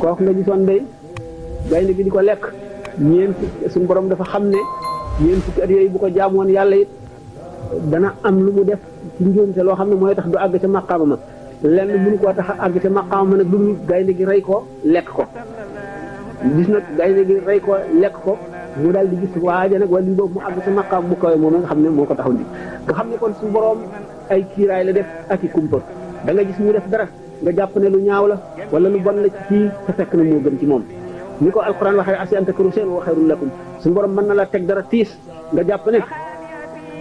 kooku nga gisoon day gaynde gi di ko lekk ñeent suñu borom dafa xam ne ñeent fukki at yooyu bu ko jaamoon yàlla it dana am lu mu def ci njuumte loo xam ne mooy tax du àgg ca maqaama ma lenn mënu koo tax a àgg ca maqaama ma nag lu dul gaynde gi rey ko lekk ko gis nag gaynde gi rey ko lekk ko mu daal di gis waaja nag wala li boobu mu àgg ca maqaam mu kawe moom nga xam ne moo ko taxaw di nga xam ne kon suñu borom ay kiiraay la def ak i kumpa da nga gis mu def dara nga jàpp ne lu ñaaw la wala lu bon la ci kii te fekk na moo gën ci moom ni ko alquran waxee asi an takrahu shay'an wa khayrun lakum suñu borom mën na la teg dara tiis nga jàpp ne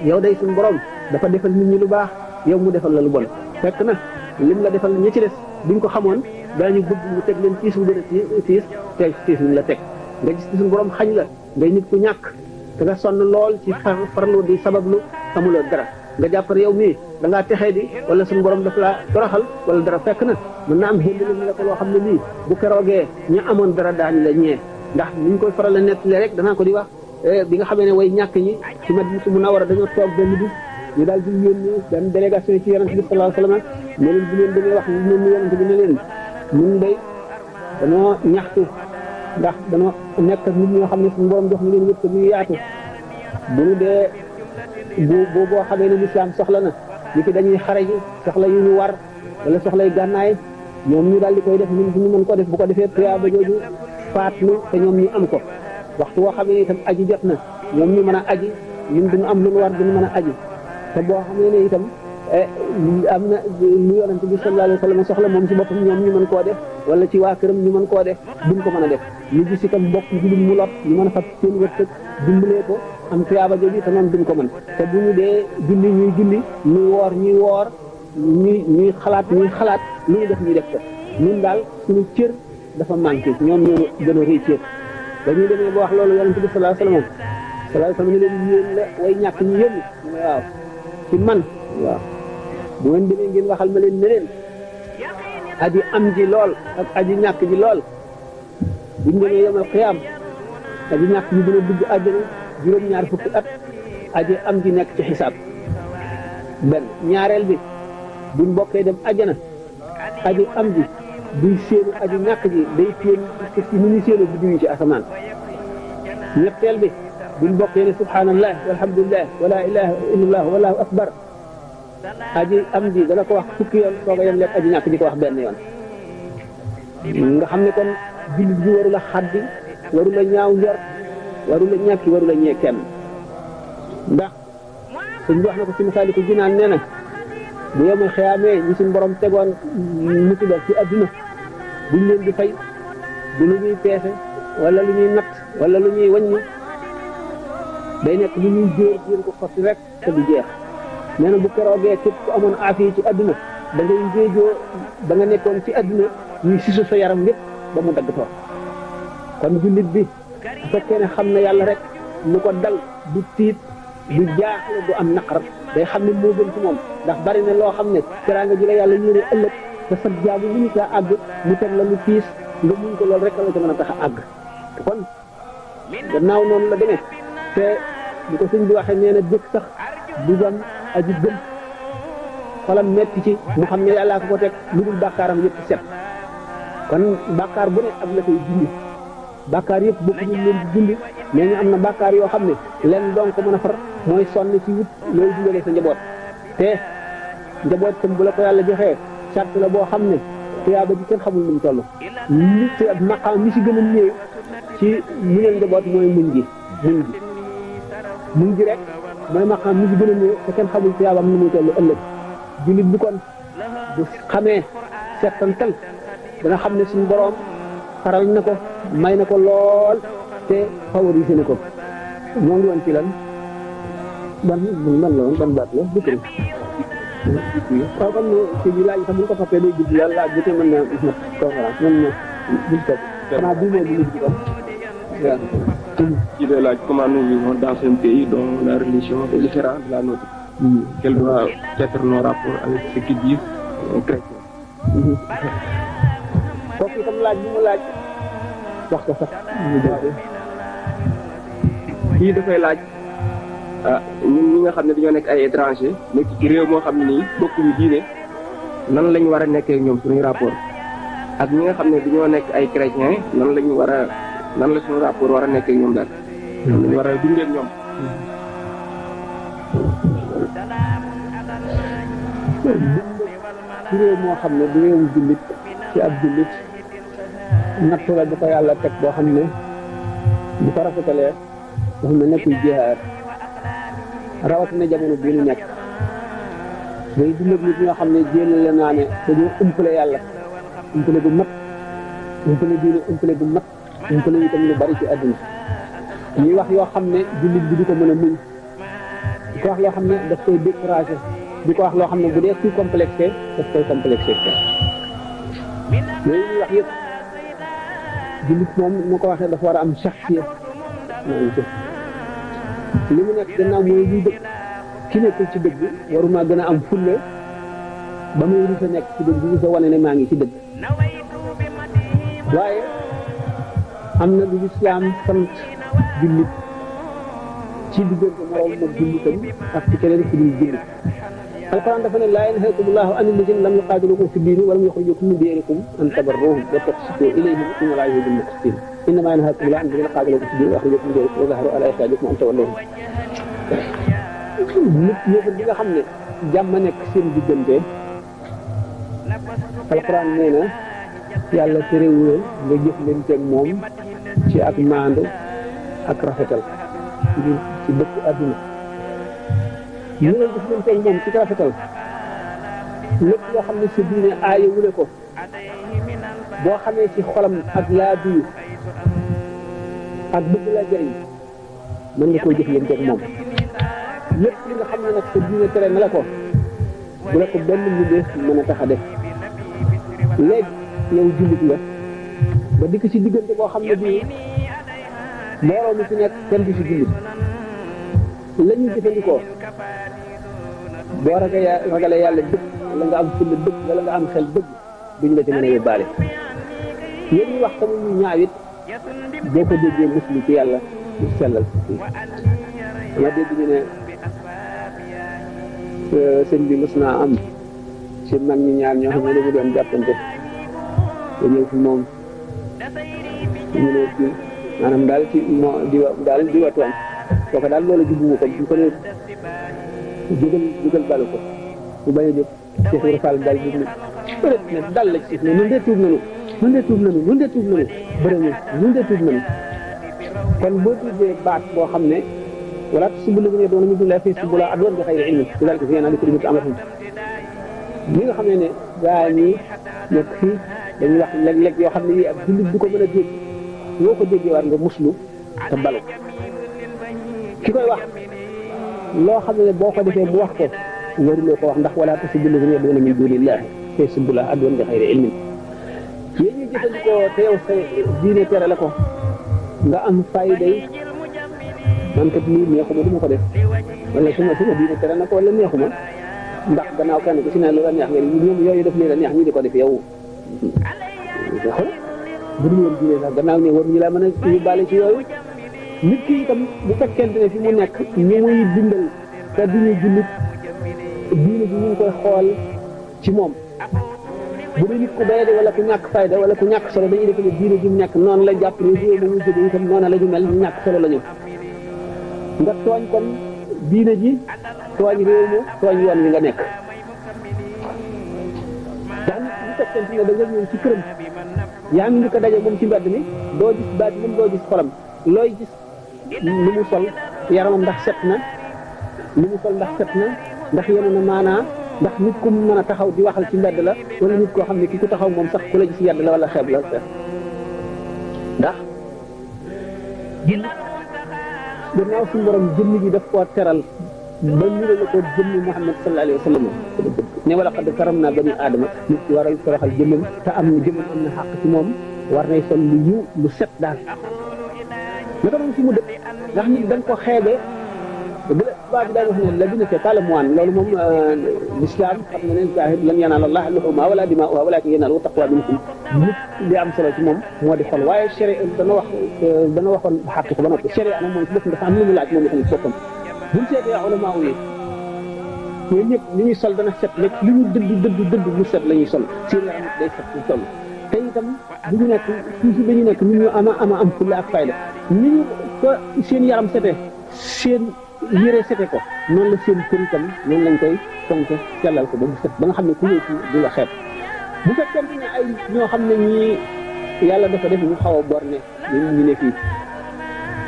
yow day suñu borom dafa defal nit ñi lu baax yow mu defal la lu bon fekk na lim la defal ñi ci des buñ ko xamoon daañu bëgg mu teg leen tiis bu gën a tiis te tiis ñu la teg nga gis suñu borom xañ la ngay nit ku ñàkk te nga sonn lool ci farlu di sabablu amuloo dara nga jàpp ne yow mii da ngaa texee di wala suñu borom daf laa toroxal wala dara fekk na mën naa am xëy na la ko loo xam ne lii bu keroogee ñi amoon dara daañu la ñee ndax ni ñu koy faral a nettali rek danaa ko di wax bi nga xamee ne way ñàkk ñi ci Madinatu Munawwara dañoo toog benn bis ñu daal di yónni benn délégation ci yonent bi sallallahu alayhi wasallam ne leen bu leen demee wax ñu ne yonent bi ne leen ñun day dañoo ñaxtu ndax dañoo nekk ak nit ñoo xam ne suñu borom jox ñu leen wërsëg yu yaatu bu ñu dee boo xamee ne lislaam soxla na ñu fi dañuy xare ji soxla yu ñu war wala soxla yu gànnaay ñoom ñu daal di koy def ñun ñu mën ko def bu ko defee tuyaaba jooju faat nu te ñoom ñu am ko waxtu woo xamee ne itam aji jot na ñoom ñu mën a aji ñun duñu am lu ñu war duñu mën a aji te boo xamee ne itam am na lu yonent bi sallallahu alayhi wa sallam soxla moom ci boppam ñoom ñu mën koo def wala ci waa këram ñu mën koo def duñ ko mën a def ñu gis itam bokk jullit mu lot ñu mën a fab seen wërsëg dimbalee ko am tuyaaba jooju te noonu duñ ko mën te bu ñu dee julli ñuy julli ñuy woor ñuy woor ñuy xalaat lu ñu def ñuy def ko ñun daal suñu cër dafa manqué ñoom ñoo gën a rëy cër dañuy demee ba wax loolu yonent bi sallallahu alayhi wa sallam ne leen yéen la way ñàkk ñu yéen waaw ci man waaw bu ngeen demee ngeen waxal ma leen ne leen aji am ji lool ak aji ñàkk ji lool buñ demee yomal xiyaam aji ñàkk ji dina dugg àjjana juróom-ñaar fukki at aji am ji nekk ci xisaab benn ñaareel bi buñ bokkee dem àjjana aji am ji duy séenu aji ñàkk ji day téen ci ni ñu séenu bi duñu ci asamaan ñetteel bi buñ bokkee ne subhanallah walhamdulillah wala ilaha illallah wallahu akbar aji am ji dana ko wax fukki yoon soo ko yem lekk aji ñàkk ji ko wax benn yoon nga xam ne kon jullit bi waru la xaddi waru la ñaaw njort waru la ñàkki waru la ñee kenn ndax suñ wax na ko ci Masaalikul Jinaan nee na bu yemee xiyaamee ñi suñ borom tegoon musiba ci adduna buñ leen di fay du lu ñuy peese wala lu ñuy natt wala lu ñuy wàññi day nekk lu ñuy jóor jéem ko xotti rek te du jeex nee na bu keroogee képp ku amoon aafiya ci adduna da ngay ngéejoo da nga nekkoon ci adduna ñuy sisu sa yaram lépp ba mu dagg toog kon jullit bi bu fekkee ne xam na yàlla rek lu ko dal du tiit du jaaxle du am naqar day xam ne moo gën ci moom ndax bari na loo xam ne teraanga ji la yàlla yéene ëllëg te sa jaabu mënu caa àgg mu teg la lu tiis nga muñ ko loolu rek la ca mën a tax a àgg kon gannaaw noonu la demee te bu ko sëñ bi waxee nee na jëkk sax du doon aji gëm xolam metti ci mu xam ne yàllaa ko ko teg lu dul bàkkaaram yëpp set kon bàkkaar bu ne ak la koy dindi bàkkaar yëpp bokk ñu leen di dindi mais ñu am na bàkkaar yoo xam ne leen doon ko mën a far mooy sonn ci wut loolu dundalee sa njaboot te njaboot tam bu la ko yàlla joxee sart la boo xam ne tuyaaba ji kenn xamul nu mu toll li te maqaam mi si gën a ñëw ci muñal njaboot mooy muñ gi rek mooy maqaam mi si gën a ñëw te kenn xamul tuyaabam nu muy toll ëllëg jullit bi kon bu xamee settantal dana xam ne suñu boroom faral na ko may na ko lool te favorisé na ko ñoo ngi woon ci lan ban la woon ban baat la dëkk waaw comme ne ci bi laaj sax bu ñu ko toppee day gudd yàlla laaj bi te mën na conférence mën na buñ topp xanaa bii moo bi ci kon waaw ci de laaj comment nous vivons dans un pays dont la religion est différente de la nôtre. Quel doit être nos rapports avec ce qu'ils disent chrétiens. kooku itam laaj bi mu laaj wax ko sax kii dafay laaj ñun ñi nga xam ne dañoo nekk ay étranger nekk ci réew moo xam ne nii bokkuñu diine nan lañ war a nekkee ak ñoom suñuy rapport ak ñi nga xam ne dañoo nekk ay chrétiens nan lañu war a nan la suñu rapport war a nekk ak ñoom daal. ñu war a dundee ak ñoom. ci réew moo xam ne du réewu jullit ci ab jullit nattu la bu ko yàlla teg boo xam ne bu ko rafetalee dafa mel ne kuy jihaar rawatina jamono bii ñu nekk day dund ak nit ñoo xam ne jéelale naa ne dañoo umpale yàlla umpale bu mat umpale diine umpale bu mat umpale itam lu bari ci àdduna ñuy wax yoo xam ne jullit bi di ko mën a muñ di ko wax loo xam ne daf koy découragé di ko wax loo xam ne bu dee kuy complexé daf koy complexé yooyu ñuy wax yëpp jullit moom moo ko waxee dafa war a am shaxsiya li mu nekk gannaaw mooy luy dëgg ki nekkul ci dëgg waruma gën a am fulle ba muy rus a nekk ci dëgg bi rus a wane ne maa ngi ci dëgg waaye am na lu lislaam sant jullit ci diggante moroom moom jullitam ak ci keneen ku dul jullit alquran dafa ne laa yanhaakumullahu an alladina lam yuqaatilukum fi diini wa lam yuxrijukum min diyarikum an tabarruhum wa tuqsitu ilayhim inna allaha yuhibbul muqsitin innama yanhaakumullahu an alladina qaatalukum fi diini wa axrajakum min diyarikum wa zaharu ala ixraajikum an tawallawhum nit yéefar bi nga xam ne jàmm nekk seen diggante alquran nee na yàlla terewul nga jëflanteeg moom ci ak maandu ak rafetal ngir ci dëkk àdduna ñu leen jëflanteeg moom ci rafetal lépp loo xam ne sa diine aaye wule ko boo xamee ci xolam ak laa biir ak bëgg la jëriñ mën nga koy jëflanteeg moom lépp li nga xam ne nag sa diine tere na la ko bu la ko benn mbindeef mën a tax a def léegi yow jullit nga ba dikk ci diggante boo xam ne bii mbooloo mi ci nekk kenn du ci jullit la ñuy jëfandikoo boo ragalee yàlla dëgg wala nga am fulla dëgg wala nga am xel dëgg duñ la ci mën a yóbbaale yéen ñi wax tamit ñu ñaaw it boo ko déggee muslim ci yàlla mu sellal dama dégg ñu ne sëñ bi mës naa am ci mag ñi ñaar ñoo xam ne dañu doon jàppante te ñëw fi moom ñu ne ci maanaam daal ci moo di wa tooñ kooku daal loolu jubbu ko bu ko ne jógal balu ko bu bañ a jóg Cheikh Ibrahima Fall daal di ne dal la ci suuf ne nun dee tuub nanu bëri nun dee tuub nanu kon boo tuddee baat boo xam ne wala subul la ne doon nañu dund fii subula adwan bi xayri ilmi dalika fi yana li ko dimit amatum li nga xam ne gaa ñi nekk fii dañuy wax léeg-léeg yoo xam ne yi ak jullit du ko mën a dégg woo ko déggee war nga muslu te balu ki koy wax loo xam ne boo ko defee bu wax ko waruloo ko wax ndax wala tasubul la ne doon min dunillahi fii subula adwan bi xayri ilmi yéen ñuy jëfandikoo te yow sa diine tere la ko nga am fayday man kat lii neexuma du ma ko def wala suma diine tere na ko wala neexuma ndax gannaaw kenn ku si ne lu la neex nga ñoom yooyu def leen a neex ñi di ko def yow bu dul woon diine sax gannaaw ne waruñu la mën a yóbbaale ci yooyu nit ki itam bu fekkente ne fi mu nekk ñu muy dundal te duñu jullit diine bi ñu ngi koy xool ci moom bu dee nit ku doyade wala ku ñàkk fayda wala ku ñàkk solo dañuy def ne diine ji mu nekk noonu la jàpp ne réew mi mu jóge itam noonu la ñu mel ñu ñàkk solo la ñu nga tooñ kon diine ji tooñ réew mi tooñ yoon wi nga nekk ndax nit bu fekkente ne da nga ñëw ci këram yaa ngi ko daje moom ci mbedd mi doo gis baat moom doo gis xolam looy gis lu mu sol yaramam ndax set na lu mu sol ndax set na ndax yenu na maanaa ndax nit ku mën a taxaw di waxal ci mbedd la wala nit koo xam ne ki ku taxaw moom sax ku la gis yedd la wala xeeb la ndax gannaaw suñu borom jëmm ji daf koo teral ba ñu la ko jëmmi Muhammad sallallahu alayhi wa sallam ne wala qad karamna bani aadama nit ki waral toroxal jëmmam te am na jëmmam am na xàq ci moom war nay sol lu yiw lu set daal naka noonu fi mu dëkk ndax nit dañ ko xeebee baa bi daan wax ne la dina te kala moine loolu moom l'islam xam na ne zahir lan yanaal Allah luhuumuhaa wala dimaa'uhaa walaakin yanaaluhu taqwaa minkum nit li am solo ci moom moo di xol waaye sharia dana waxoon xàq ko ba noppi sharia nag moom ci boppam dafa am lu mu laaj moom itam boppam buñ seetee ulamaa yi ñooñu ñëpp li ñuy sol dana set lépp li ñu dëdd lu set la ñuy sol seen yaram day set ñu sol te itam bu ñu nekk toujours dañu nekk nit ñu am fulla ak fayda ni ñu ko seen yaram sete seen yére sete ko noonu la seen kër itam noonu lañ koy fonk sellal ko ba mu set ba nga xam ne ku ñëw ci du la xeeb bu fekkente ne ay ñoo xam ne ñii yàlla dafa def ñu xaw a borne ñu ne fii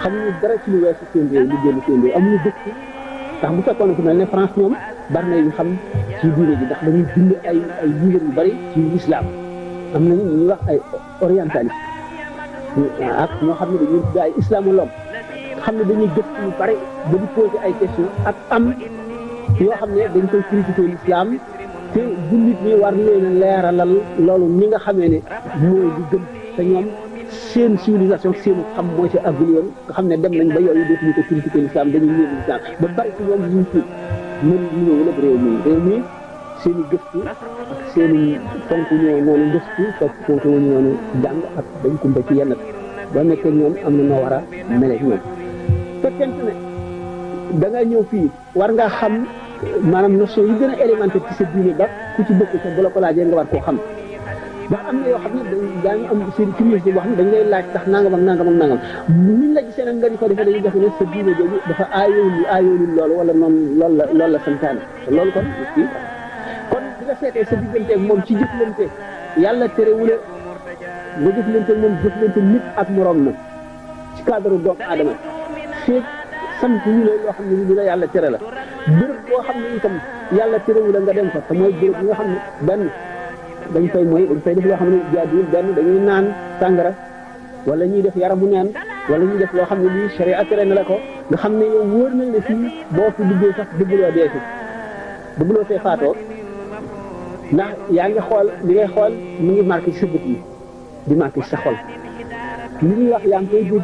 xam ñu dara ci lu weesu seen réew lu génn seen réew amuñu dëkk ndax bu fekkoon ku mel ne France ñoom bari na yu xam ci diine ji ndax dañuy bind ay livres yu bari ci l'islam am nañu ñuy wax ay orientaliste ak ñoo xam ne dañuy tudd ay islamologue xam ne dañuy gëstu lu bari ba di poser ay questions ak am yoo xam ne dañ koy critiquer l'islam te jullit ñi war leen a leeralal loolu ñi nga xamee ne mooy di gëm te ñoom seen civilisation seenu xam mooy ci àggul yoon nga xam ne dem nañ ba yooyu dootuñu ko critiquer l'islam dañuy ñëw l'islam ba bari ci ñoom ñu ci mën ñu ñëw lépp réew mi seen i gëstu ak seen i fonk ñoo noonu gëstu fekk fonk ñu noonu jàng ak dañ kumpa ci yenn ba nekk ñoom am na noo war a mele ñoom fekkente ne da nga ñëw fii war ngaa xam maanaam notion yi gën a élémentaire ci sa diine ba ku ci bëgg sa bu la ko laajee nga war koo xam ndax am na yoo xam ne daañu am seen curiosité boo xam ne dañ lay laaj tax nangam ak nangam ak nangam niñ la gisee nag nga di ko defee dañuy defe ne sa diine jooju dafa aayoolul loolu wala noonu loolu la santaane te loolu kon fii kon di nga seetee sa diggante ak moom ci jëflante yàlla terewule nga jëflante moom jëflante nit ak morom na ci cadre doomu aadama fii sant ñu la loo xam ne ni la yàlla tere la béréb boo xam ne itam yàlla terewule nga dem fa te mooy béréb bi nga xam ne benn dañ fay def loo xam ne jaaduwul benn dañuy naan sàngara wala ñuy def yaramu neen wala ñuy def loo xam ne lii sharia tere na la ko nga xam ne yow wóor na ne fii boo fi duggee sax bëgguloo dee fi bëgguloo fee faatoo ndax yaa ngi xool li ngay xool mu ngi marqué ci sa bët yi di marqué ci sa xol li ñuy wax yaa ngi koy dégg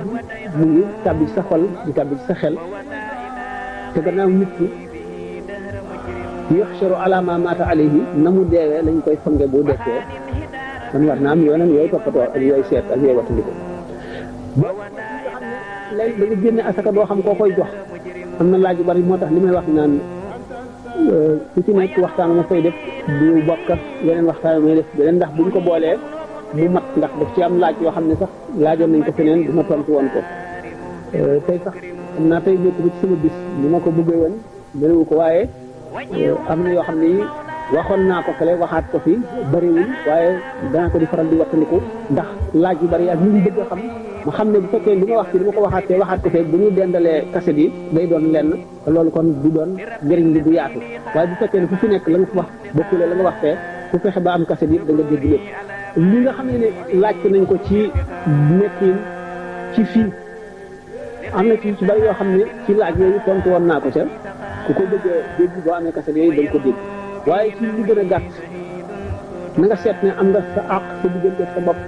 mu ngi tàbbi ci sa xol di tàbbi ci sa xel te gannaaw nit ki yuxsharu ala ma maata alayhi na mu deewee lañ koy fange bu dekkee kon war na am yoonam yooyu toppatoo ak yooyu seet ak yooyu wattandiko boo nga xam ne léegi da nga génne asaka doo xam koo koy jox am na laaj yu bari moo tax li may wax naan ku ci nekk waxtaan ma fay def du bokk ak yeneen waxtaan may def beneen ndax buñ ko boolee mu mat ndax daf ci am laaj yoo xam ne sax laajoon nañ ko feneen du ma tontu woon ko tey sax xam naa tey nekk ba ci sama bis ni ma ko bëggee woon bëriwu ko waaye am na yoo xam ne waxoon naa ko fële waxaat ko fi bëriwul waaye danaa ko di faral di wattandiku ndax laaj yu bëri ak li ñu bëgg a xam ma xam ne bu fekkee li ma wax ci li ma ko waxaat ko fee bu ñu dendalee kaset yi day doon lenn te loolu kon du doon njëriñ li du yaatu waaye bu fekkee ne fu fi nekk la nga fi wax bokkule la nga wax fee ku fexe ba am kaset yi da nga dégg lépp li nga xam ne laajte nañ ko ci nekkin ci fii am na ci bëri yoo xam ne ci laaj yooyu tontu woon naa ko ca ku ko bëgg a dégg boo amee kaset yooyu da nga ko dégg waaye ci li gën a gàtt na nga seet ne am nga sa àq sa diggante sa bopp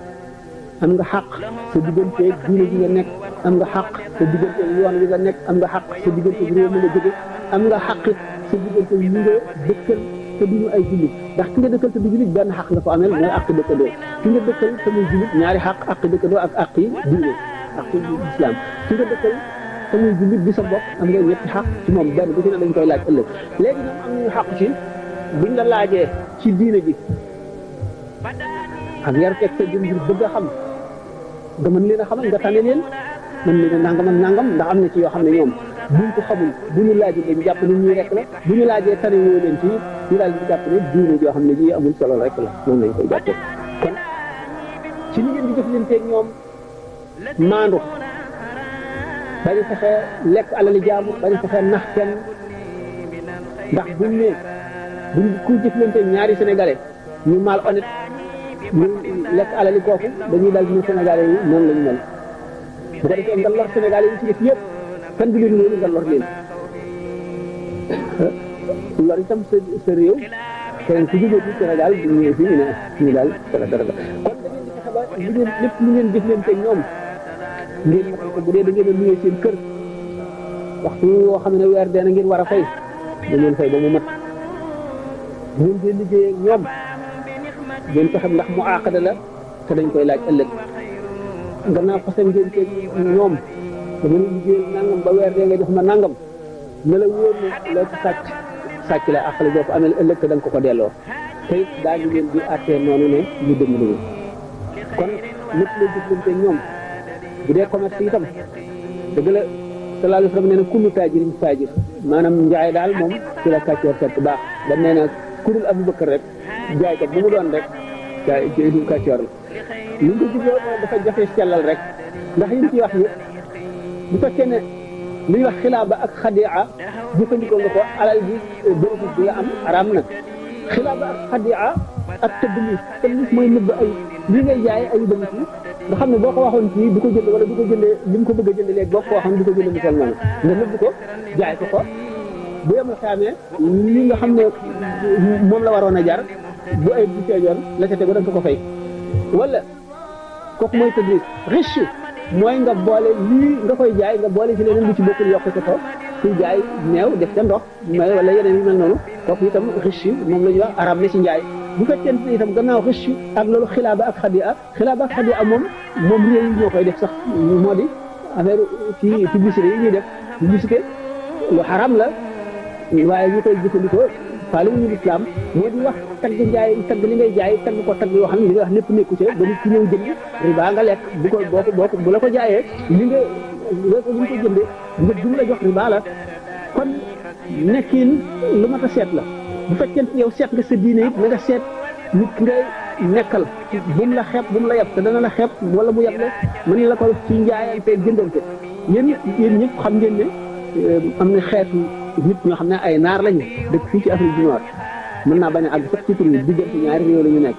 am nga xaq sa diggante diine ji nga nekk am nga xaq sa diggante yoon wi nga nekk am nga xaq sa diggante réew mi nga jóge am nga xaqit sa diggante yi nga dëkkal te duñu ay jullit ndax ki nga dëkkal te du jullit benn xaq nga ko amel mooy àq dëkkandoo ki nga dëkkal te muy jullit ñaari àq dëkkandoo ak àq yi diine àq islam ki nga dëkkal te muy jullit bi sa bopp am nga ñetti xaq ci moom benn bu ci ne dañ koy laaj ëllëg léegi ñoom am nañu xaq ci buñ la laajee ci diine ji ak yar teg sa jëm ngir bëgg a xam nga mën leen a xamal nga tane leen mën leen a nangam ak nangam ndax am na ci yoo xam ne ñoom buñ ko xamul bu ñu laajee dañu jàpp ne ñuy rek la bu ñu laajee tane woo leen ci ñu daal di jàpp ne diine joo xam ne ji amul solo rek la noonu lañ koy jàppee kon ci li ngeen di jëflanteeg ñoom maandu bañ a fexe lekk alali jaamu bañ a fexe nax kenn ndax buñ ku jëflante ñaari sénégalais ñu mal honnête ñu lekk alali kooku dañuy dal ñu sénégalais yi noonu la ñu mel bu ko defee nga lor sénégalais yi ci def yëpp kan du leen wóolu nga lor leen lor itam sa réew keneen ku jógee ci Sénégal bu ñëwee fii ñu daal dara kon da ngeen di fexe ba li ngeen lépp lu ngeen jëflante ñoom ngeen matal ko bu dee da ngeen a nuyee seen kër waxtu woo xam ne weer dee na ngeen war a fay da ngeen fay ba mu mat ngeen di liggéey ak ñoom ngeen fexe ndax mu àqada la te dañ koy laaj ëllëg gannaaw fase ngeen teg ñoom da ngeen liggéey nangam ba weer dee nga jox ma nangam ne la wóor ne loo ci sàcc la àq la joo ko amee ëllëg te da nga ko delloo te it daañu leen di àttee noonu ne ñu dëng kon lépp lay jëflante ñoom bu dee commerce itam dëgg la sallallahu alayhi wa sallam nee na kullu taajirin faajir maanaam njaay daal moom ci la kàccoor fekk baax ba nee na kurul Abubakar rek jaay ko bu mu doon rek jaay ci kàccoor la li nga jubloo dafa jafe sellal rek ndax yi ñu ciy wax yëpp bu fekkee ne li ñuy wax xilaaba ak xadia jëfandikoo nga ko alal bi bénéfice bi nga am araam na xilaaba ak xadia ak tëddlis mooy nëbb ay li ngay jaay ay bénéfice nga xam ne boo ko waxoon ci du ko jënd wala du ko jëndee li mu ko bëgg a jënd léegi boo ko waxoon du ko jënd misal noonu nga nëbb ko jaay ko ko bu yemal xaamee li nga xam ne moom la waroon a jar bu ay bu feeñoon la ca tegu da nga ko fay wala kooku mooy tëddlis riche mooy nga boole lii nga koy jaay nga boole ci leneen lu ci bokkul yokk ko kuy jaay neew def ca ndox mais wala yeneen yu mel noonu kooku itam riche moom la ñuy wax araam na ci njaay bu fekkente ne itam gannaaw riche ak loolu xilaaba ak xadia moom réew yi ñoo koy def sax moo di affaire ci publicité yi ñuy def publicité lu xaram la waaye ñu koy jëfandikoo faale wuñu lislaam moo di wax tagg njaay tagg li ngay jaay tagg ko tagg yoo xam ne li nga wax lépp nekku ci ba nit ki ñëw jënd riba nga lekk bu ko boo ko bu la ko jaayee li nga ko jëndee nga jum la jox riba la kon nekkin lu mat a seet la bu fekkente yow seet nga sa diine it na nga seet nit ki ngay nekkal bu mu la xeeb bu mu la yeb te dana la xeeb wala mu yeb la mën la ko ci njaayante jëndante yéen ñëpp xam ngeen ne am na xeetu nit ñoo xam ne ay naar lañu dëkk fii ci Afrique du Nord mën naa bañ a àgg sax ci tur yi diggante ñaari réew la ñu nekk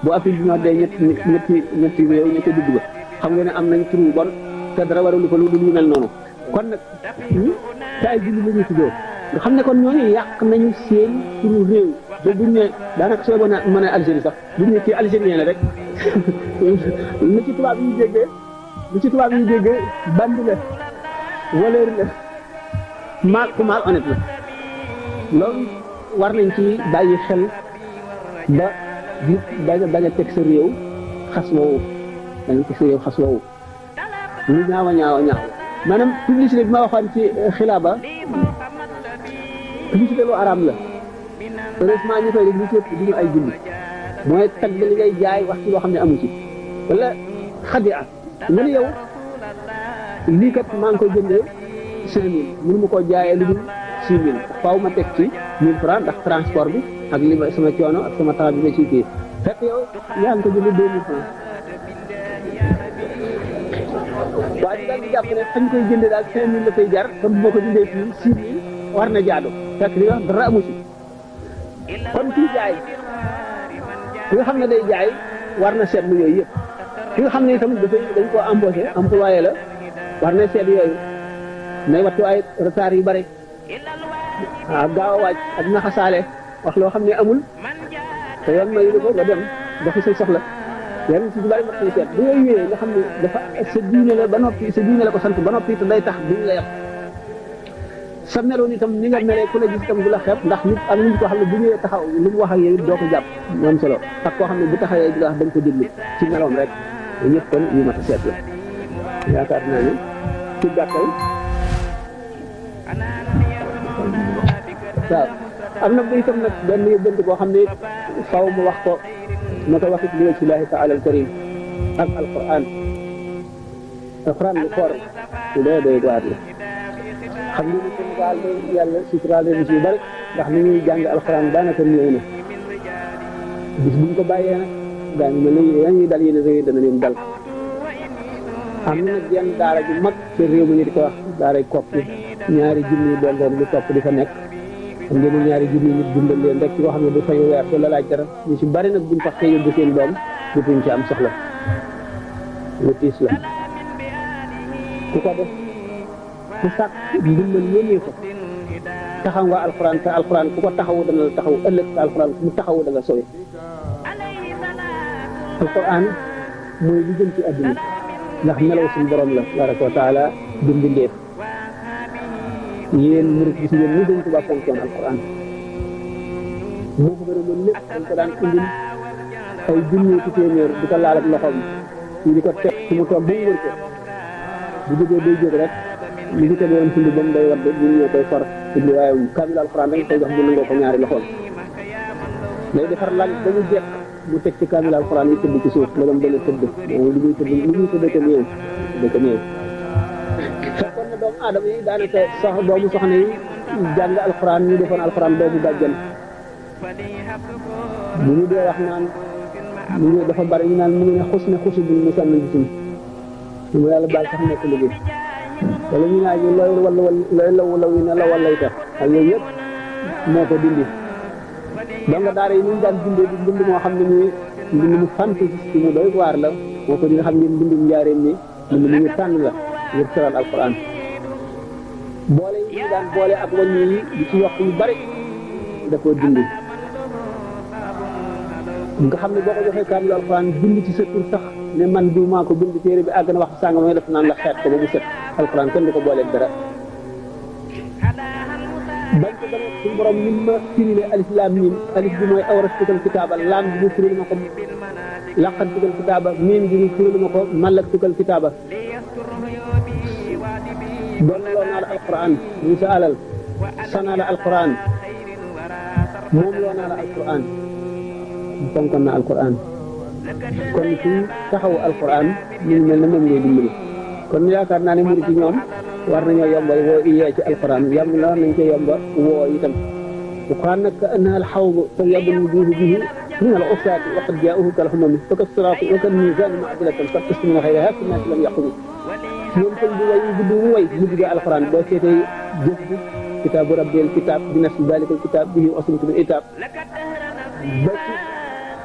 bu Afrique du Nord day ñetti réew ñetti dugg ba xam nga ne am nañ tur yu bon te dara waralu ko lu dul yu mel noonu kon nag te ay julli la ñuy tuddoo nga xam ne kon ñooñu yàq nañu seen turu réew ba buñ ne daanaka soo mën a Algérie sax buñ ne kii algérien la rek lu ci tubaab yi déggee bandi la voleur la mal honnête la loolu war nañ ci bàyyi xel ba nit bañ a teg sa réew xas woowu dañ teg sa réew xas woowu lu ñaaw maanaam publicité bi ma waxoon ci xilaaba publicité lu araam la heureusement ñi koy def li ci ëpp duñu ay julli mooy tagg li ngay jaay wax ci loo xam ne amu ci wala xadia nga ne yow lii kat maa ngi koy jëndee 5000 mënu ma koo jaayee lu dul 6000 faaw ma teg ci 1000 francs ndax transport bi ak li ma sama coono ak sama temps bi ma ciy kii fekk yow yaa ngi ko jëndee 2000 francs waaye daal di jàpp ne fañ koy jëndee daal 5000 la koy jar kon bu ma ko jëndee fii 6000 war na jaadu fekk li wax dara amu ci kon kii jaay ki nga xam ne day jaay war na seetlu yooyu yëpp ki nga xam ne itam dañ koo embauché employé la war na seet yooyu nay wattu ay retard yu bare waaw gaaw a waaj ak naxasaale wax loo xam ne amul te yoon ma yëgu ko nga dem doxi say soxla yan ci bari mat say seet bu yooyu ñëwee nga xam ne dafa sa diine la ba noppi sa diine la ko sant ba noppi te day tax duñ la yàq sa meloon itam ni nga melee ku la gis itam du la xeeb ndax nit am nit koo xam ne bu ñëwee taxaw lu mu wax ak yow it doo ko jàpp moom solo ak koo xam ne bu taxawee di la wax da nga ko déglu ci meloom rek ñëpp kon yu mat a seet la yaakaar naa ne ci gàttal waaw am na itam nag benn yóbbante boo xam ne faw mu wax ko na ko waxit li wajhillahi taala al karim ak alquran lu foor su dee doy waar la xam nga ni Sénégal day yàlla suturaal leen ci yu bari ndax ni ñuy jàng alquran daanaka néew na bis buñ ko bàyyee nag daañu mel ni yaa ñuy dal yéen réew dana leen dal am na nag yenn daara ju mag ci réew mi ñu di ko wax daaray Kokki ñaari junni doon lu topp di fa nekk xam ngeen ne ñaari junni nit dundal leen rek ci koo xam ne du fay weer te la laaj dara ñu ci bari nag buñ fa xëy yóbbu seen doom dutuñ ci am soxla lu tiis la ku ko def ku sàkk ndimbal yónnee ko taxaw nga alxuraan te alxuraan ku ko taxawu dana la taxaw ëllëg te alxuraan ku mu taxawu da nga sowe alxuraan mooy li jëm ci àdduna ndax melaw suñu borom la tabaraka wa taala bindeef yéen murid gis ngeen ni dañ ko ba fonkoon alquran moo ko gën a mën lépp dañ ko daan indil ay junni ci téeméer di ko laal ak loxoom ñu di ko teg ci mu toog ba mu wër ko bu jógee day jóg rek li di teg woon sindi ba mu day wadd bu ñëw koy for indi waaye kamil alquran dañ koy jox bu nangoo ko ñaari loxoom day defar lal ba mu jekk mu teg ci kaamil alxuraan yi tëdd ci suuf la doon dana tëdd moom li muy tëdd ka néew fekkoon na doomu aadama yi daanaka doomu soxna yi jàng alxuraan ñu defoon alxuraan doomu bàjjan bu ñu dee wax naan mu ngi dafa bari ñu naan mu ngi ne xus ne xusu bi mu sànn gisum mu yàlla baal sax nekk liggéey wala ñu naa ji looy law yi ne la wallay tax ak yooyu yëpp moo ko dindi donc daara yi ñu daan bindee di mbind moo xam ne nii mbind mu fantastique mu doy waar la moo ko di nga xam ne mbindum njaareem ni mbind mu ñu tànn la ngir tëral alquran boole yi ñu daan boole ak wàññi yi di ci yokk yu bari da koo dindi nga xam ne boo ko joxee kaamil alquran bind ci sa tur sax ne man diw maa ko bind téere bi àgg na wax sànga mooy def naan la xeet ko ba mu set alquran kenn du ko booleeg dara bañ ko dama suñu borom ni ma firile alif laam miim alif bi mooy awrastukal kitaaba laam bi mu firil ma ko laqantukal kitaaba miim bi mu firil ma ko mallaktukal kitaaba doon loo naa la alquran ñu sa alal sanaa la alquran moom loo naa la alquran fonkoon na alquran kon fii taxawu alquran mu ngi mel ne moom ngay dimbali kon yaakaar naa ne murid ci ñoom war nañoo yombal woo yee ci alquran yam la war nañ cee yomba woo itam alquran nag ka annaha alxawd falyadun wujuhu bihi min al usaati wa qad jaa'uhu kal humami fa kas siraati wa kan miizaani ma'dilatan fa qist min xayriha fi naasi lam yaqumi ñoom sëñ bi way gudd mu way mu jugee alquran boo seetee jëf bi kitaabu rabbil kitaab bi nas dalikal kitaab bihi asmatu bil itaab ba ci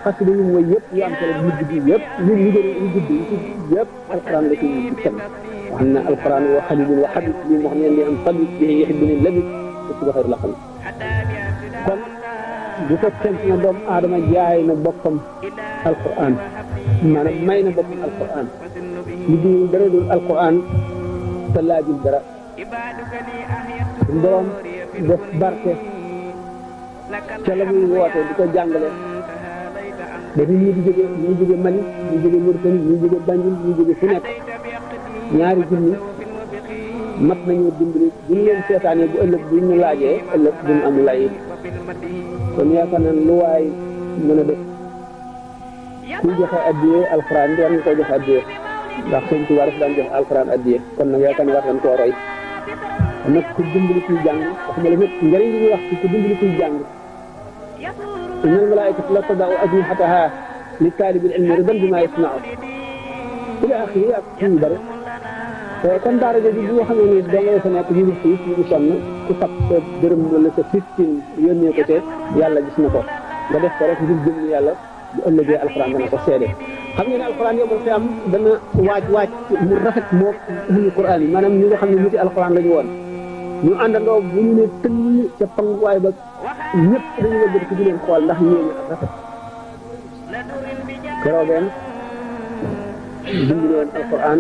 xasida yi mooy yëpp yu am solo mujj bi yëpp yu gudd yëpp alquran la ci kenn wax na alquran wa xalilun wa xabib li moo xam ne li am tabib bi yuhibbuni labib ci ba xëy la xam kon bu fekkee ne doomu aadama jaay na boppam alquran maanaam may na boppam alquran li du dara dul alquran te laajul dara borom def barke ca la muy woote di ko jàngale dafa ñu di jóge Mali ñu jóge Mauritanie ñu jóge Banjul ñu jóge fu nekk ñaari junni mat nañoo dimbali bu ñu leen seetaanee bu ëllëg bu ñu laajee ëllëg duñu am lay kon yaakaar naa lu waay mën a def kuy joxe addiyee alxuraan di war nga koo joxe addiyee ndax sëñ Tuubaa dafa daan joxe alxuraan addiyee kon nag yaakaar naa war nañ koo roy kon nag ku dimbali kuy jàng waxuma la ñëpp njëriñ li ñuy wax ci ku dimbali kuy jàng inna al-malaa'ikata la tada'u ajnihataha li taalibil ilmi ridan bimaa yasna'u ila axiri ak ñu bëri kon daara jooju bi nga xam ne da nga fa nekk ñu ngi xiif ñu ngi sonn ku fab sa dërëm wala sa 15 yónnee ko te yàlla gis na ko nga def ko rek ngir jëm yàlla bu ëllëgee alxuraan dana ko seede xam ngeen ne alxuraan yow fi am dana waaj mu rafet moo ahlu Qur'aan yi maanaam ñi nga xam ne niti alxuraan la ñu woon ñu àndandoo bu ñu ne tënk ca panguwaay ba ñëpp dañu la gën ci di leen xool ndax yéene ak rafet keroogeen dimbali woon alquran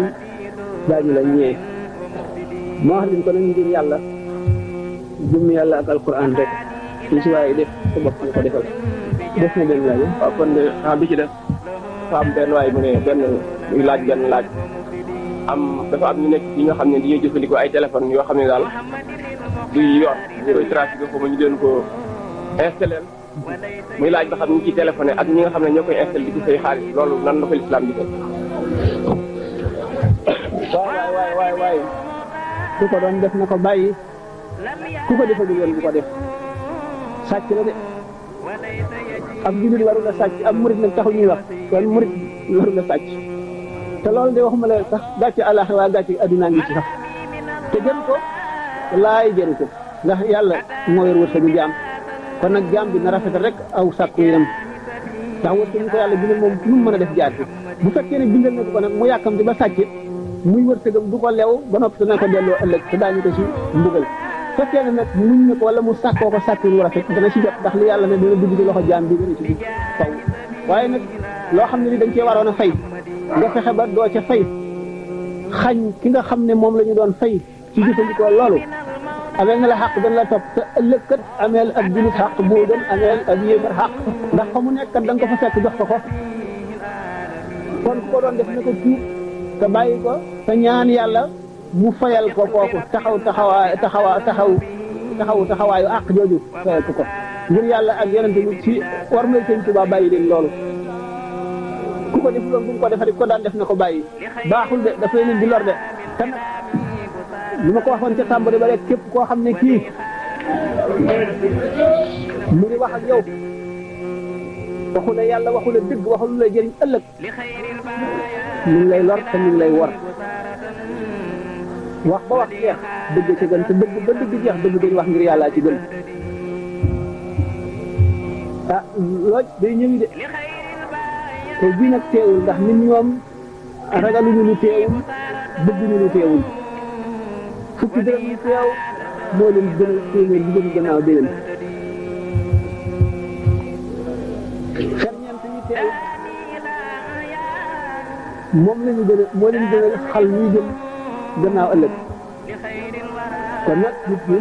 daañu la ñee moo wax leen ko nag ngir yàlla jëm yàlla ak alquran rek li si waaye def sa bopp nga ko defal def na benn laaj waaw kon de bi ci def dafa am benn waay mu ne muy laaj benn laaj dafa am ñu nekk yi nga xam ne dañuy jëfandikoo ay téléphone yoo xam ne daal duy yor ñu koy trafiqué ko ñu leen ko installé muy laaj ba xam ñi ci téléphoné ak ñi nga xam ne ñoo koy installé di ko fay xaalis loolu nan la ko lislaam di ko waay ku ko doon def na ko bàyyi ku ko defagul woon bu ko def sàcc la de ab jullit warul a sàcc ab murit nag taxul ñuy wax kon murit warul a sàcc te loolu de waxuma la sax gàcce àllaaxira waa gàcce addunaa ngi ci sax te jëm ko laay jëru ko ndax yàlla moo yor wërsëgu jaam kon nag jaam bi na rafet rek aw sàkku yam ndax wërsëgu ko yàlla bindal moom lu mu mën a def jaar bi bu fekkee ne bindal na ko nag mu yàkkamti ba sàcc muy wërsëgam du ko lew ba noppi te na ko delloo ëllëg te daañu ko ci mbugal fekkee ne nag muñ na ko wala mu sàkkoo ko sàkkin wu rafet dana ci jot ndax li yàlla ne dana dugg ci loxo jaam bi dana ci dugg faw waaye nag loo xam ne li dañ cee waroon a fay nga fexe ba doo ca fay xañ ki nga xam ne moom la ñu doon fay ci jëfandikoo loolu ameel na la xaq dañ la topp te ëllëg kat ameel ak julit xaq boo gën ameel ak yéefar xaq ndax fa mu nekk kat da nga ko fa fekk jox ko ko kon ko doon def na ko tuub te bàyyi ko te ñaan yàlla mu fayal ko kooku taxawaayu àq jooju fayal ko ngir yàlla ak yonente bi ci war may sëñ Tuubaa bàyyi leen loolu ku ko def loolu bu mu ko defee ko daan def na ko bàyyi baaxul de dafay leen di lor de te nag li ma ko waxoon ca tàmbali ba rek képp koo xam ne kii mu ngi wax ak yow waxu la yàlla waxu la dëgg waxu lu la jëriñ ëllëg mu ngi lay lor te mu ngi lay wor wax ba wax jeex dëgg ci gën te dëgg ba dëgg jeex dëgg dañ wax ngir yàllaa ci gën ah looj day ñëwi de te bii nag teewul ndax nit ñoom ragaluñu lu teewul bëgguñu lu teewul fukki dërëm yu teew moo leen gën a téeméer bi gën gannaaw déwén ferñeent yi teew moom lañu gën a moo leen gën a xal ñuy jëm gannaaw ëllëg kon nag nit ñi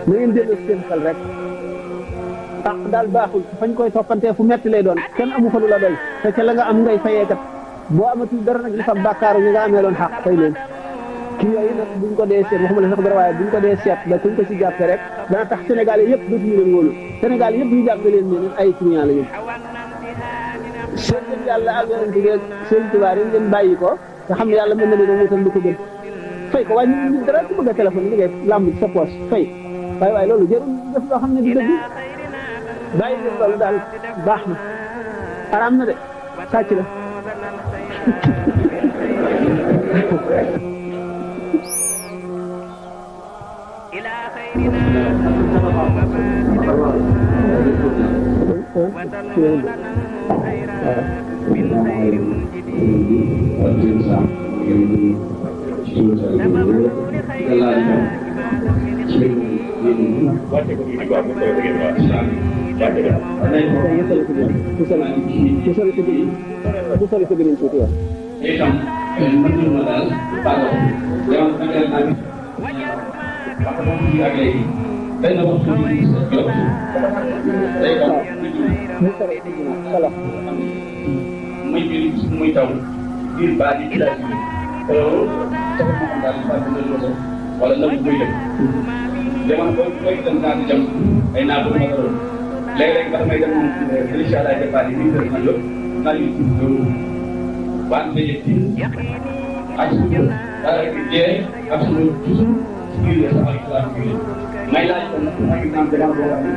na ngeen delloo seen xel rek àq daal baaxul fañ koy toppantee fu metti lay doon kenn amu fa lu la doy te ca la nga am ngay fayeekat boo amatul dara nag li fa bàkkaaru ñi nga amee loon xaq fay leen kii yooyu nag buñ ko dee seet waxuma la sax dara waaye buñ ko dee seet da kuñ ko ci jàppe rek dana tax Sénégal yëpp dootuñu leen wóolu Sénégal yëpp ñu jàppe leen ne ay client la ñu seen jëm yàlla ak yonente bi seen tubaab yi ngeen bàyyi ko te xam ne yàlla mën na leen a wutal lu ko gën fay ko waaye ñu dara ku bëgg a téléphone li ngay làmb ci sa poche fay waaye loolu jarul def loo xam ne du dëgg bàyyi leen loolu daal baax na araam na de sàcc la muy taw biir baa di village bi wala na muy def jamono booy dem naa di jëm ay naa bëgg ma doon léeg-léeg nga damay dem incha allah départ yi biir kër ma jóg naa ñu loolu wante ak suñu jee ak suñu toujours si biir sa ay xalaat yu may laaj ko nag par exemple jamono boo xam ne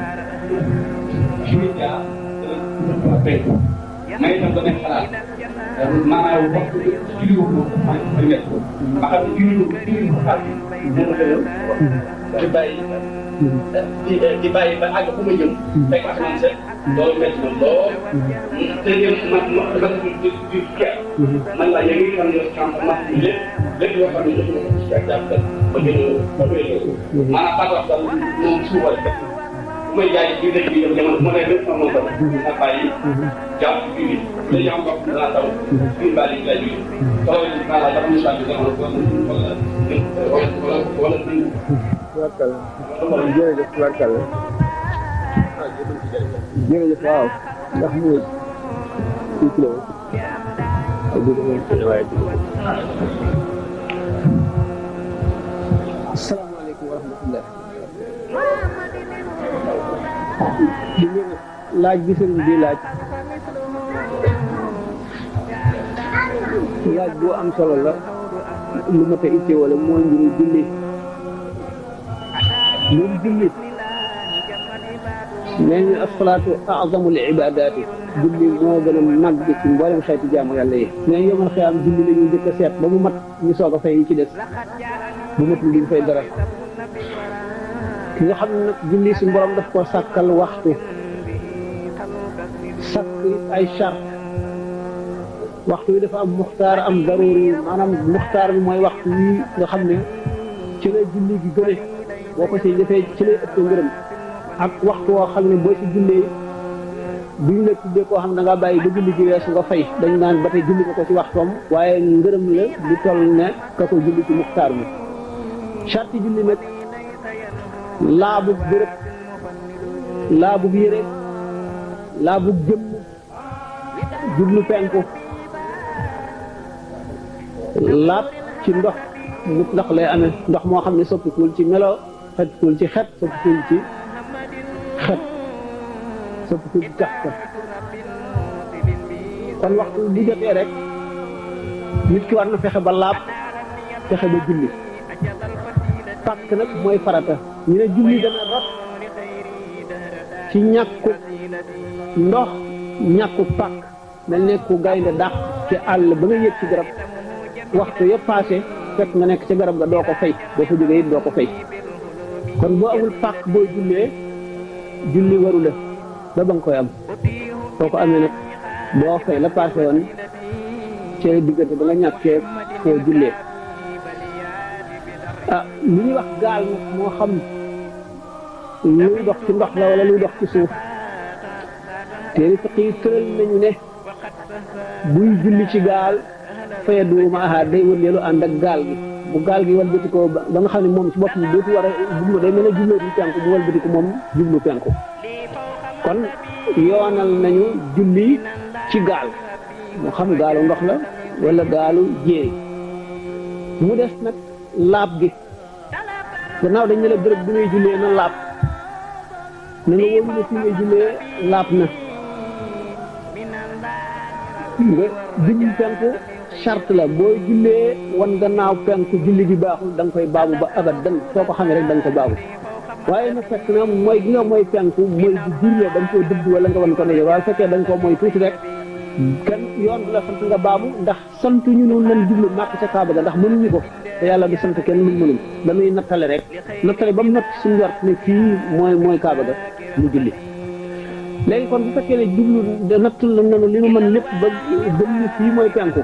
fii jaar dana fekk may itam damay xalaat maanaam waxtu bi julli ko ma nekk ma xam ne julli ko xaal bi dina di bàyyi di bàyyi ba àgg fu ma jëm fekk asamaan set loolu métti na lool te man di keer man la yéen ngi xam ne xam ma lépp yoo xam ne def na ko ci ak jàpp ba gën a maanaam par rapport moom suufal bu may jaay ci dëkk bi yow jamono mu ne lépp sama ko na bàyyi jàpp ci biir léegi am bopp dinaa taw biir baa yi lay jóge taw yi maanaam dafa ñu sàcc jamono wala jërëjëf tubarkalla jërëjëf waaw ndax mu kii kilo asalaamaaleykum wa rahmatullah di ngeen laaj bi sëriñ bi laaj bu am solo la lu mat a itte wala mooy mbiru julli loolu julli nee ñu asalaatu azamul ibadaati julli moo gën a màgg ci mboolem xeeti jaamu yàlla yi nee yomal xiyaam julli la ñuy njëkk a seet ba mu mat ñu soog a fay yi ci des bu matul duñ fay dara ki nga xam ne nag julli si borom daf ko sàkkal waxtu sàkk ay charte waxtu wi dafa am muxtaar am daruri maanaam muxtaar bi mooy waxtu wi nga xam ne ci la julli gi gëne boo ko ci defee ci lay ëpp ngërëm ak waxtu woo xam ne boo ci jullee duñ la tuddee koo xam ne da ngaa bàyyi ba julli gi weesu nga fay dañ naan ba tey julli ko ci waxtoom waaye ngërëm la lu toll ne ka ko julli ci muxtaar bi charte julli nag laabu bërëb laabu yére laabu jëmm jublu penku laab ci ndox mu ndox lay amee ndox moo xam ne soppikuwul ci melo soppikuwul ci xet soppikuwul ci xet soppikuwul ci tax ko kon waxtu bu jotee rek nit ki war na fexe ba laab fexe ba julli pàkk nag mooy farata ñu ne julli dana rot ci ñàkku ndox ñàkku pàkk mel ne ku gaynde dàq ci àll ba nga yëg ci garab waxtu yëpp passé fekk nga nekk ci garab ga doo ko fay boo fa jógee it doo ko fay kon boo amul pàkk boo jullee julli waru la ba ba nga koy am soo ko amee nag doo fay la passé woon ci diggante ba nga ñàkkee koo jullee ah li ñuy wax gaal nag moo xam luy dox ci ndox la wala luy dox ci suuf téere fiq yi tëral nañu ne buy julli ci gaal faya duuma aha day wëndeelu ànd ak gaal gi bu gaal gi walbati ko ba nga xam ne moom ci boppam dootu war a jublu day mel ne jubloo di penku bu walbati ko moom jublu penku kon yoonal nañu julli ci gaal moo xam gaalu ndox la wala gaalu jéeri mu des nag laab gi gannaaw dañ ne la bërëb bi ngay jullee na laab na nga wóolu ne fi ngay jullee laab na nga jublu penku charte la boo jullee wan gannaaw penku julli gi baaxul da nga koy baamu ba abadan soo ko xamee rek da nga ko baamu waaye nag fekk na mooy gi nga mooy penku mooy bu juree da nga koo dëdd wala nga wan ko ne waaye fekkee da nga koo mooy tuuti rek kenn yoon du la sant nga baamu ndax sant ñu noonu lan jublu màkk ca kaaba ga ndax mënuñu ko te yàlla du sant kenn luñ mënul dañuy nattale rek nattale ba mu natt suñu njort ne fii mooy kaaba ga mu julli léegi kon bu fekkee ne jublu nattul la nanu li mu mën lépp ba gëm ni fii mooy penku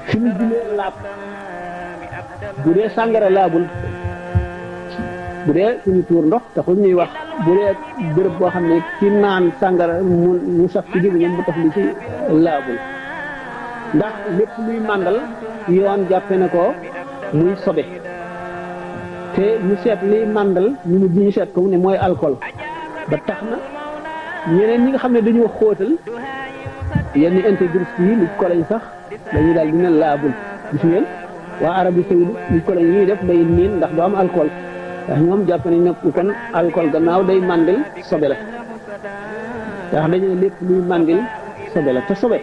fi mu jullee laab bu dee sàngara laabul bu dee suñu tuur ndox taxul ñuy wax bu dee bërëb boo xam ne ci naan sàngara mu saf ci gémmiñam mu tax li ci laabul ndax lépp luy màndal yoon jàppe na ko muy sobe te ñu seet liy màndal ñu seet ko ne mooy alcool ba tax na ñeneen ñi nga xam ne dañoo xóotal yenn intégriste yi li ko lañ sax dañuy daal dina laabul gis ngeen waa Arabie Saoudite li ko lañ ñuy def day niin ndax du am alcool ndax ñoom jàpp nañ ne kon alcool gannaaw day màndil sobe la ndax dañu ne lépp luy màndil sobe la te sobe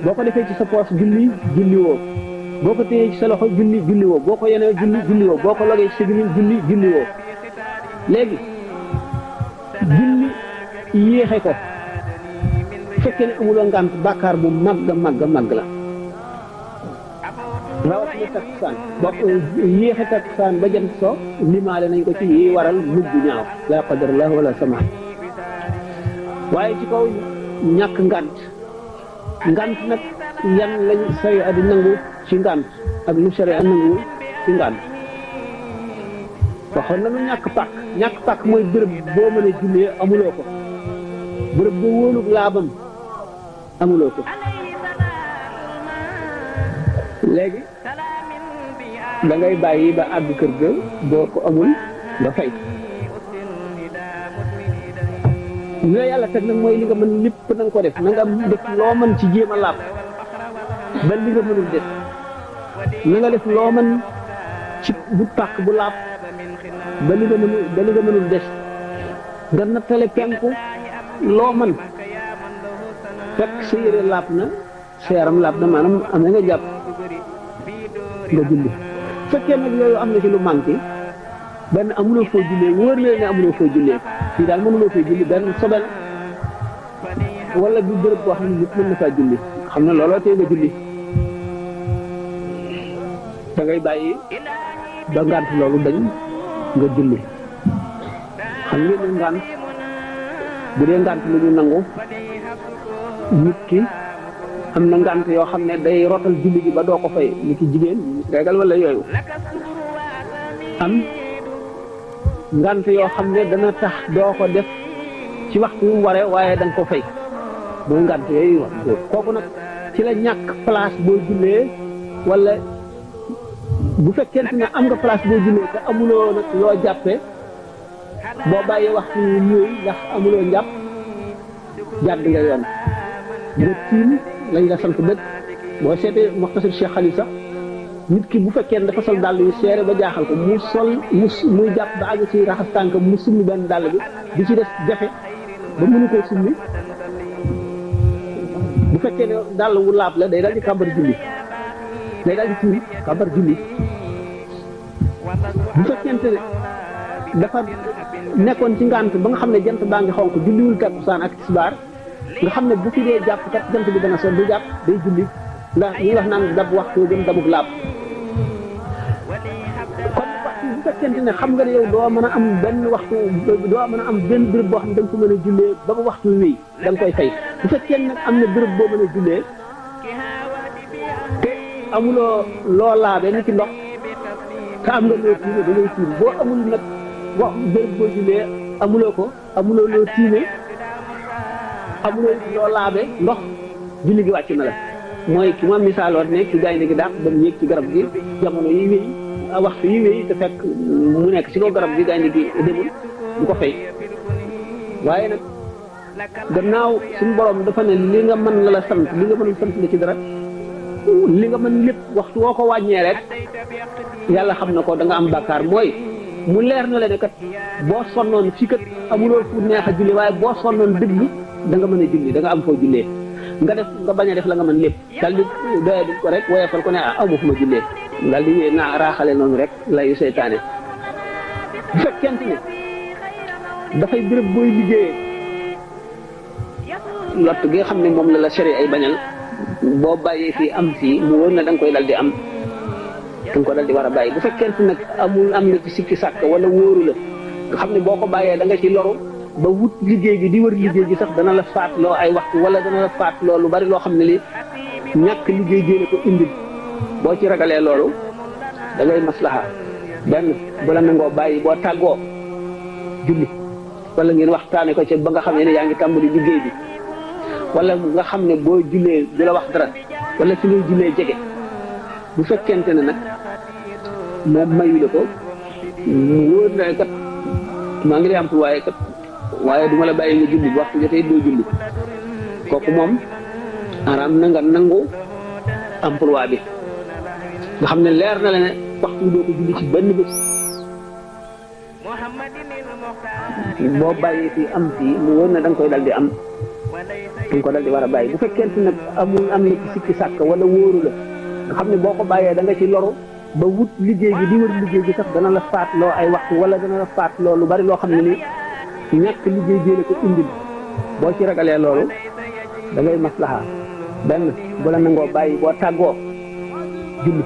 boo ko defee ci sa poos julli woo boo ko téyee ci sa loxo julli woo boo ko yenee julli woo boo ko logee ci sa gémmiñ julli woo léegi julli yéexe ko fekkee ne amuloo ngànt bàkkaar bu màgg la rawatina takkusaan bokk yéexe takkusaan ba jant so limaale nañ ko ci yi waral mujj ñaaw la qadarallah wala sama waaye ci kaw ñàkk ngànt nag yan lañ sariya di nangu ci ngànt ak lu sariya nangu ci ngànt waxoon nañu ñàkk pàkk mooy bërëb boo mën a jullee amuloo ko bërëb boo wóolu laabam amuloo ko léegi da ngay bàyyi ba àgg kër ga boo ko amul nga fay li la yàlla teg nag mooy li nga mën lépp na nga ko def na nga def loo mën ci jéem a laab ba li nga mënul def na nga def loo mën ci bu pàkk bu laab ba li nga mënul def nga nattale penku loo mën fekk sa yére laab na sa yaram laab na maanaam am na nga jàpp nga julli fekkee nag yooyu am na ci lu manqué benn amuloo foo jullee wóor na ne amuloo foo jullee fii daal mënuloo foo julli benn sobel wala du bërëb boo xam ne nit mën na faa julli xam ne looloo tee nga julli da ngay bàyyi ba ngànt loolu dañ nga julli xam ngeen ne ngànt bu dee ngànt lu ñu nangu nit ki am na ngànt yoo xam ne day rotal julli gi ba doo ko fay ni ki jigéen régal wala yooyu am ngànt yoo xam ne dana tax doo ko def ci waxtu yu mu waree waaye da nga ko fay mooy ngànt yooyu wax kooku nag ci la ñàkk place boo jullee wala bu fekkente ne am nga place boo jullee te amuloo nag loo jàppee boo bàyyee waxtu yu ñëw ndax amuloo njàpp jàdd nga yoon nga tiim lañ la sant dëkk boo seetee Muxtasar Cheikh Xalil sax nit ki bu fekkee ne dafa sol dàll yu seere ba jaaxal ko muy jàpp ba àgg ci raxas tànk mu summi benn dàll bi di ci des jafe ba mënu koo summi bu fekkee ne dàll wu laab la day daal di kàmbar julli day daal di tiim kàmbar julli bu fekkente ne dafa nekkoon ci ngànt ba nga xam ne jant baa ngi xonk julliwul takkusaan ak tisbaar nga xam ne bu fi dee jàpp kat jant bi dana so du jàpp day julli ndax ñuy wax naan dab waxtu gën dabuk laab kon waxtu bu fekkente ne xam nga ne yow doo mën a am benn waxtu doo mën a am benn béréb boo xam ne da nga ko mën a jullee ba ba waxtu wéy da nga koy fay bu fekkee nag am na béréb boo mën a jullee te amuloo loo laabee ni ci ndox te am nga loo tiime da ngay tiim boo amul nag wax béréb boo jullee amuloo ko amuloo loo tiime amuloo loo laabe ndox julli gi wàcc na la mooy ki ma misaaloon ne ci gaynde gi dàq ba mu yéeg ci garab gi jamono yi wéy waxtu yi wéy te fekk mu nekk ci kaw garab gi gaynde gi demul du ko fay waaye nag gannaaw suñu borom dafa ne li nga mën la la sant li nga mën sant la ci dara li nga mën lépp waxtu woo ko wàññee rek yàlla xam na ko da nga am bàkkaar mooy mu leer na la ne kat boo sonnoon fii kat amuloo fu neex a julli waaye boo sonnoon dëgg da nga mën a julli da nga am foo jullee nga bañ a def la nga mën lépp dal di doye di ko rek woyefal ko ne amu fu ma jullee dal di wéy naa raaxale noonu rek layu seytaane bu fekkente ne dafay béréb booy liggéeyee lott gi nga xam ne moom la sori ay bañal boo bàyyee fii am fii mu wóor na da nga koy dal di am da nga ko dal di war a bàyyi bu fekkente nag am na ci sikki sàkk wala wóoru la nga xam ne boo ko bàyyee da nga ci loru ba wut liggéey gi di wër liggéey gi sax dana la faatloo ay waxtu wala dana la faatloo lu bari loo xam ne li ñàkk liggéey génne ko indi boo ci ragalee loolu da ngay maslaha benn bu la nangoo bàyyi boo tàggoo julli wala ngeen waxtaane ko ci ba nga xam ne yaa ngi tàmbali liggéey bi wala nga xam ne boo jullee du la wax dara wala fi ngay jullee jege bu fekkente ne nag moom mayu la ko mu wóor na kat maa ngi lay am waaye kat waaye duma la bàyyi nga julli bu waxtu jotee doo julli kooku moom araam na nga nangu emploi bi nga xam ne leer na la ne waxtu doo ko julli ci benn bés boo bàyyi fii am fii mu wóor na da nga koy dal di am da nga ko dal di war a bàyyi bu fekkente nag am na ci sikki sàkk wala wóoru la nga xam ne boo ko bàyyee da nga ci loru ba wut liggéey gi di wër liggéey gi sax dana la faatloo ay waxtu wala dana la faatloo lu bari loo xam ne ni ñàkk liggéey génne ko indil boo ci ragalee loolu da ngay maslaha benn bu la nangoo bàyyi boo tàggoo julli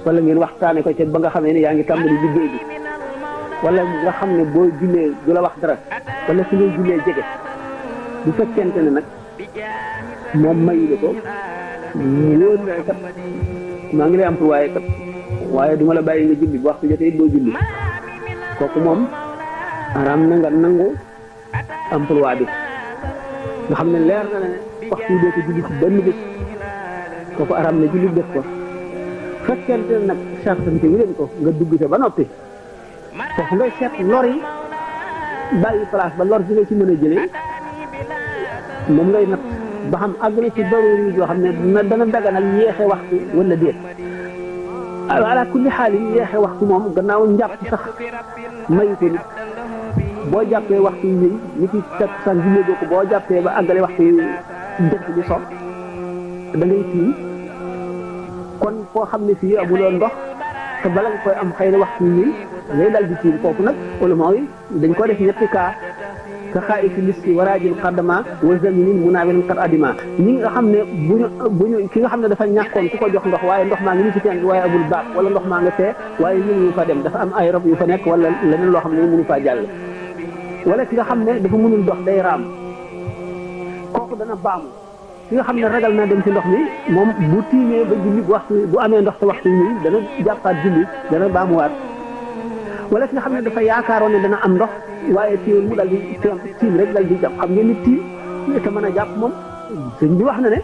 wala ngeen waxtaane ko ci ba nga xam ne yaa ngi tàmbali liggéey bi wala nga xam ne boo jullee du la wax dara wala fi ngay jullee jege bu fekkente ne nag moom mayu la ko wóor na kat maa ngi lay am waaye kat waaye duma la bàyyi nga julli bu waxtu jotee doo julli kooku moom araam na nga nangu emploi bi nga xam ne leer na ne waxtu doo ko julli ci benn bés kooku araam na julli def ko fekkente ne nag sartante wi leen ko nga dugg ca ba noppi foofu ngay seet lor yi bàyyi place ba lor bi nga ci mën a jëlee moom ngay natt ba xam àgg na ci daruur yi yoo xam ne dana daganal yeexe waxtu wala déet ala kulli xaal yi yeexe waxtu moom gannaaw njàpp sax mayu ko nit boo jàppee waxtu yi ni ki takkusaan jullee ko boo jàppee ba àggale waxtu yi jant bi so da ngay tiim kon foo xam ne fii amuloo ndox te bala nga koy am xëy na waxtu yi ngay dal di tiim kooku nag ulama yi dañ ko def ñetti kaa ka xaayi fi listi waraajin xaddama wa zaminin munaawilin qad adima ñi nga xam ne buñu ki nga xam ne dafa ñàkkoon ku ko jox ndox waaye ndox maa ngi ni ci teen waaye amul baax wala ndox maa nga fee waaye mënuñu fa dem dafa am ay rab yu fa nekk wala leneen loo xam ne mënu faa jàll wala ki nga xam ne dafa mënul dox day raam kooku dana baamu ki nga xam ne ragal naa dem ci ndox mi moom bu tiimee ba julli bu waxtu bu amee ndox te waxtu yi dana jàppaat julli dana baamuwaat wala ki nga xam ne dafa yaakaaroon ne dana am ndox waaye tiiwul mu dal di tiim rek dal di jàpp xam ngeen ni tiim te mën a jàpp moom sëñ bi wax na ne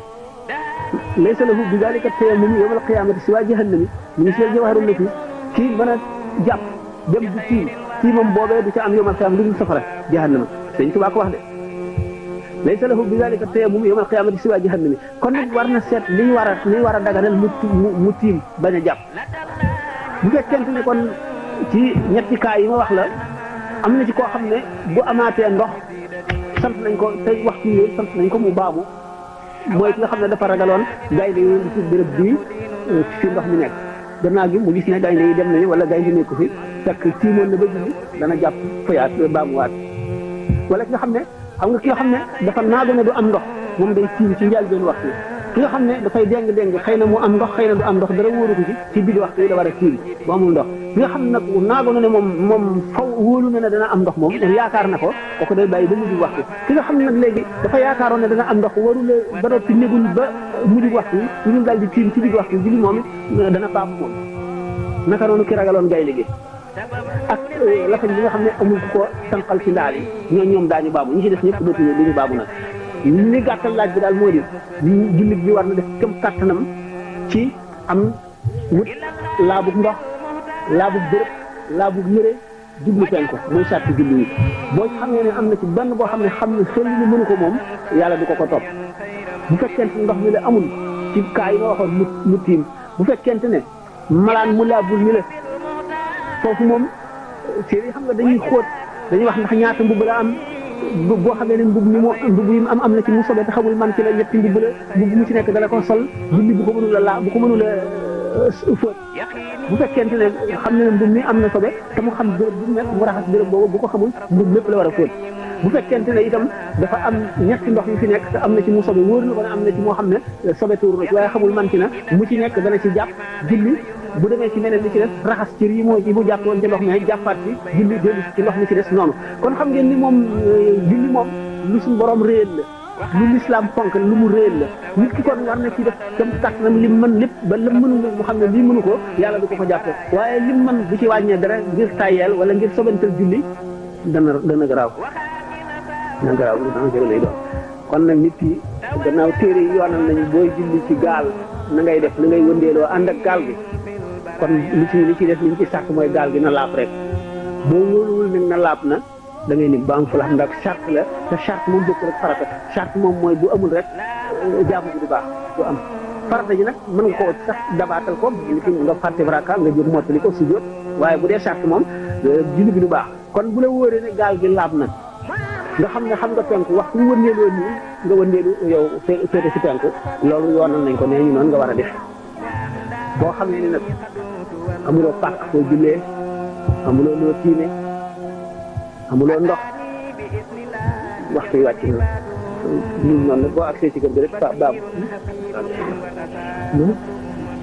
laysa lahu bi zalika tayammum yawmal qiyamati siwa jahannami mu ngi si jawharun nafis kii mën a jàpp dem di tiimam boobee du ca am yawmal qiyamati lu dul safara jahannama sëñ Tuubaa ko wax de laysa lahu bi zalika tayammum yawmal qiyamati siwa jahannami kon nag war na seet li ñu war a daganal mu tiim bañ a jàpp bu fekkente ne kon ci ñetti kaa yi ma wax la am na ci koo xam ne bu amaatee ndox sant nañ ko tey waxtu yooyu sant nañ ko mu baamu mooy ki nga xam ne dafa ragaloon gaynde yi ci béréb bii fi ndox mi nekk gannaaw gi mu gis ne gaynde yi dem nañu wala gaynde nekku fi fekk tiimoon na ba julli dana jàpp fayaat baamuwaat wala ki nga xam ne dafa naago ne du am ndox moom day tiim ci njëlbéenu waxtu ki nga xam ne dafay déng xëy na mu am ndox xëy na du am ndox dara wóoru ko ci biir waxtu yi da war a tiim bu amul ndox ki nga xam ne nag naago na ne moom faw wóolu na ne dana am ndox moom yaakaar na ko kooku day bàyyi ba mujj waxtu ki nga xam ne nag léegi dafa yaakaaroon ne dana am ndox warula ba noppi négul ba mujj waxtu yi ñu daal di tiim ci biir waxtu julli moom it dana baamu moom naka noonu ki ragaloon gaynde gi ak lafañ bi nga xam ne amul ko tànqal ci ndaal yi ñoom daañu baamu ñi ci des ñëpp dootuñu duñu baamu nag li gàttal laaj bi daal moo di jullit bi war na def këm kàttanam ci am wut laabug ndox laabug béréb laabug yëre jublu penku muy sàtti julli yi boo xam ne am na ci benn boo xam ne xel ni mënu ko moom yàlla du ko topp bu fekkente ndox mi la amul ci kaa yi ma waxoon mu tiim bu fekkente ne malaan mu laabul mi la foofu moom séeréer yi xam nga dañuy xóot dañuy wax ndax ñaata mbubb la am boo xamee ne mbubb yi mu am na ci mu sobee te xamul man ci la ñetti mbubb la mbubb mu ci nekk dala ko sol julli bu ko mënula fóot bu fekkente ne xam ne mbubb mi am na sobe te mu xam béréb bu nekk mu raxas béréb boobu bu ko xamul mbubb lépp la war a fóot bu fekkente ne itam dafa am ñetti ndox yu fi nekk te am na ci mu sobe wóor na ko ne am na ci moo xam ne sobe tuur na ci waaye xamul man ci na mu ci nekk dana ci jàpp julli bu demee ci meneen li ci des raxas cër yi mu jàpp woon ci ndox mi jàppaat bi julli dellu ci ndox mi ci des noonu kon xam ngeen ni moom julli moom lu suñu borom réel la lu lislaam fonk lu mu réel la nit ki kon war na ci def kam kàttanam lim mën lépp ba lam mënu mu xam ne lii mënu ko yàlla du ko jàppe waaye lim mën bu ci wàññee dara ngir tayeel wala ngir sobental julli dana garaaw lu dangereux lay doon kon nag nit yi gannaaw téere yi yoonal nañu booy julli ci gaal na ngay def na ngay wëndeeloo ànd ak gaal gi kon li ci def liñ ci sàkk mooy gaal gi na laab rek boo wóoluwul nag na laab na da ngay nit ba am fulax ndax charte la te charte moom bokk rek farata charte moom mooy bu amul rek jaamu bi du baax du am farata ji nag mën nga ko sax dabaatal ko li ki nga fàtte baraka nga jóg mottali ko sujjóot waaye bu dee charte moom julli bi du baax kon bu la wóoree ne gaal gi laab na nga xam ne xam nga penku waxtu bu wëndeeloo nii nga wëndeelu yow féete si penku loolu yoonal nañ ko nee ñu noonu nga war a def boo xam ne ni nag amuloo pàkk foo jullee amuloo loo tiime amuloo ndox waxtu yi wàcc na ñun noonu boo agsee ci kër gi rek baabu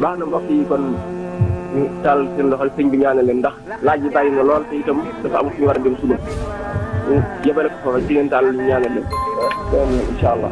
baax na mbokk yi kon ñu taal seen loxol sëñ bi ñaanal leen ndax laaj yi bàyyi na lool te itam dafa am fu ñu war a dem suba ñu yebale ko foofa ci ngeen taal ñu ñaanal leen incha allah